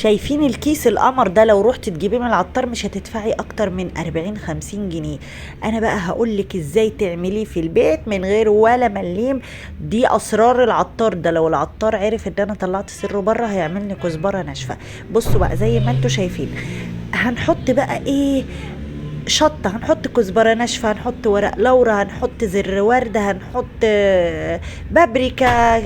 شايفين الكيس القمر ده؟ لو رحت تجيبيه من العطار مش هتدفعي اكتر من 40-50 جنيه. انا بقى هقولك ازاي تعمليه في البيت من غير ولا مليم. دي اسرار العطار ده، لو العطار عرف ان انا طلعت سره بره هيعملني كزبره ناشفة. بصوا بقى زي ما انتوا شايفين، هنحط بقى ايه؟ شطه، هنحط كزبره ناشفة، هنحط ورق لورا، هنحط زر ورده، هنحط بابريكا.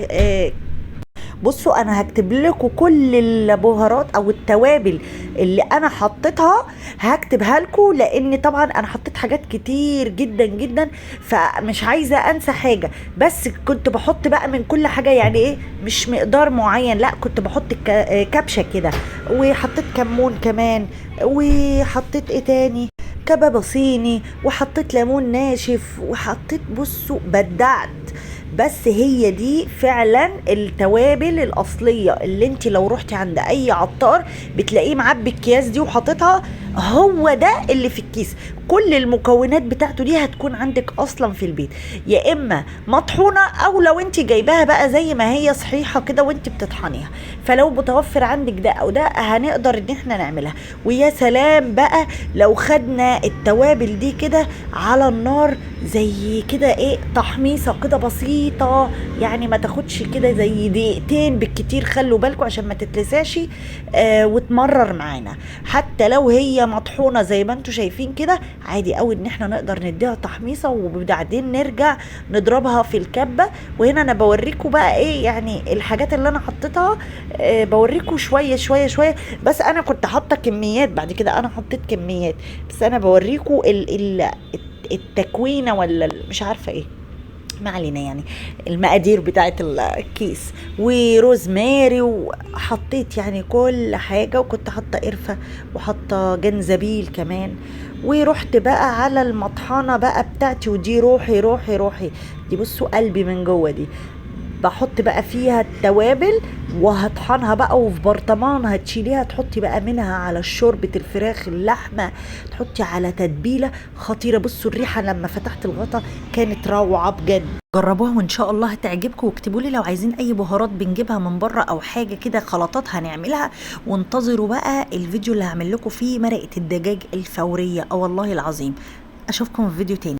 بصوا انا هكتب لكم كل البهارات او التوابل اللي انا حطيتها، هكتبها لكم، لان طبعا انا حطيت حاجات كتير جدا جدا فمش عايزه انسى حاجة. بس كنت بحط بقى من كل حاجة، يعني ايه، مش مقدار معين، لا كنت بحط كبشة كده، وحطيت كمون كمان، وحطيت ايه تاني، كبابه صيني، وحطيت ليمون ناشف، وحطيت، بصوا بدعت. بس هي دي فعلا التوابل الاصلية اللي انت لو روحتي عند اي عطار بتلاقيه معبي الكياس دي وحاططها، هو ده اللي في الكيس. كل المكونات بتاعته دي هتكون عندك اصلا في البيت، يا اما مطحونه او لو انت جايباها بقى زي ما هي صحيحه كده وانت بتطحنيها. فلو متوفر عندك ده او ده هنقدر ان احنا نعملها. ويا سلام بقى لو خدنا التوابل دي كده على النار زي كده ايه، تحميصه كده بسيطة، يعني ما تاخدش كده زي دقيقتين بالكتير، خلوا بالكم عشان ما تتلساش، وتمرر معانا. حتى لو هي مطحونه زي ما انتم شايفين كده عادي قوي ان احنا نقدر نديها تحميصه وبعدين نرجع نضربها في الكبه. وهنا انا بوريكم بقى ايه يعني الحاجات اللي انا حطيتها، بوريكم شوية شوية شوية، بس انا كنت حاطه كميات، بعد كده انا حطيت كميات، بس انا بوريكم التكوينه ولا مش عارفه ايه، ما علينا، يعني المقادير بتاعت الكيس. وروزماري، وحطيت يعني كل حاجة، وكنت حاطة قرفة وحاطة جنزبيل كمان. ورحت بقى على المطحنة بقى بتاعتي، ودي روحي روحي روحي دي، بصوا قلبي من جوه دي، بحط بقى فيها التوابل وهطحنها بقى، وفي برطمان هتشيليها تحطي بقى منها على شوربة الفراخ، اللحمة، تحطي على تتبيلة خطيرة. بصوا الريحة لما فتحت الغطا كانت روعة بجد. جربوها وان شاء الله هتعجبكم، واكتبوا لي لو عايزين اي بهارات بنجيبها من بره او حاجة كده خلطات هنعملها. وانتظروا بقى الفيديو اللي هعمل لكم فيه مرقة الدجاج الفورية، والله العظيم. اشوفكم في فيديو تاني.